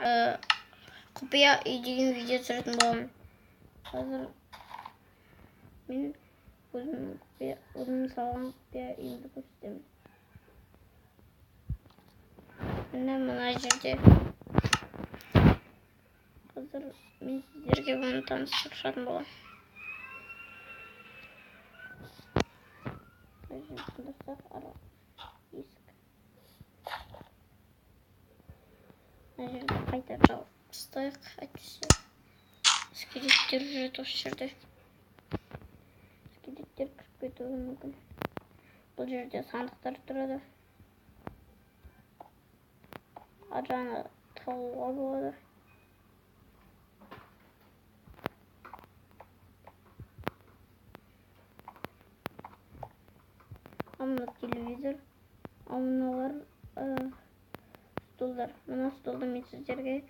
Құпия үй деген видео түсіретін боламын. Қазір мен өзімнің салған құпия үйімді көрсетемін. Міне мына жерде қазір мен сіздерге бұны таныстырып шығатын боламын. Есік. Мына жерде қайта жауып тастайық, әйтпесе скелеттер жүреді осы жерде. Скелеттер кіріп кетуі мүмкін. Бұл жерде сандықтар тұрады. Ар жағына тығылуға болады. Ал мына телевизор, ал мыналар столдар. Мына столды мен сіздерге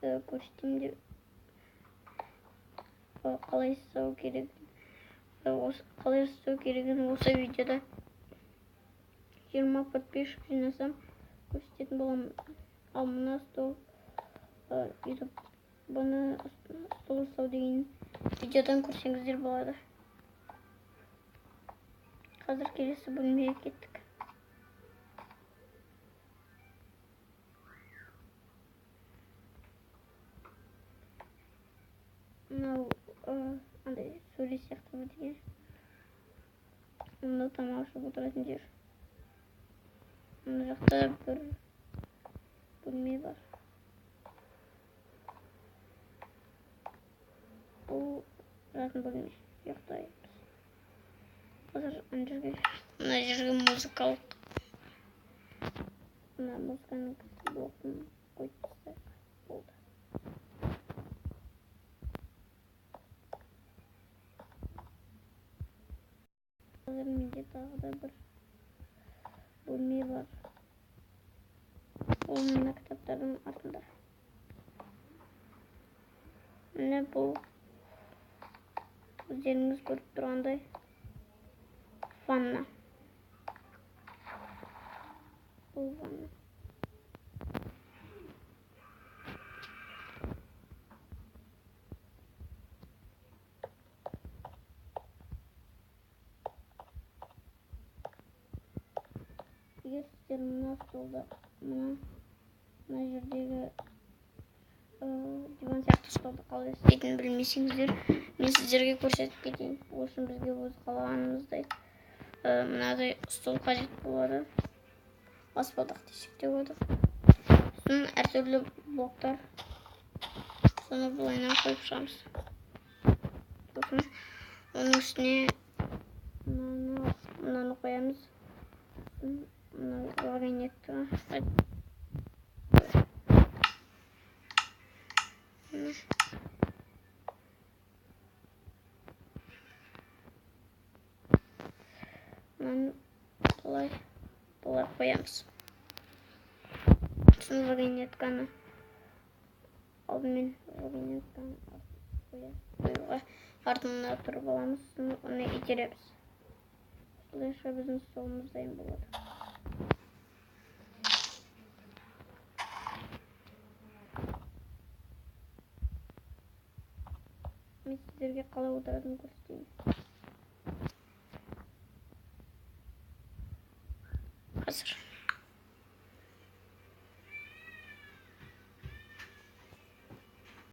көрсетейін деп, қалай жасау керек, қалай жасау керегін осы видеода 20 подписчик жинасам көрсететін боламын. Ал мына стол, YouTube бұны стол жасау деген видеодан көрсеңіздер болады. Қазір келесі бөлмеге кеттік. Мынау андай сурет сияқты бірдеңе. Мында тамақ ішіп отыратын жер. Мына жақта бір бөлме бар. Бұл жатын бөлме. Ұйықтаймыз. Қазір ана жерге, мына жерге музыкалық, мына музыканың блокын қойып тастайық. Болды. Қазір менде тағы да бір бөлме бар. Ол мына кітаптардың артында. Міне бұл өздеріңіз көріп тұрғандай ванна. Бұл ванна. Егер сіздер мына столды, мына жердегі диван сияқты столды қалай істейтінін білмесеңіздер, мен сіздерге көрсетіп кетейін. Ол үшін бізге өз қалағанымыздай мынадай стол қажет болады. Баспалдақ десек те болады. Сосын әртүрлі блоктар. Соны былайынан қойып шығамыз. Сосын оның үстіне мынаны қоямыз. Сосын мына вагонетті. Мынаны былай қоямыз. Сосын вагонетканы алдымен вагонетканы қоюға артына тұрып аламыз, сосын оны итереміз. Осылайша біздің столымыз дайын болады. Мен сіздерге қалай отыратынын көрсетейін.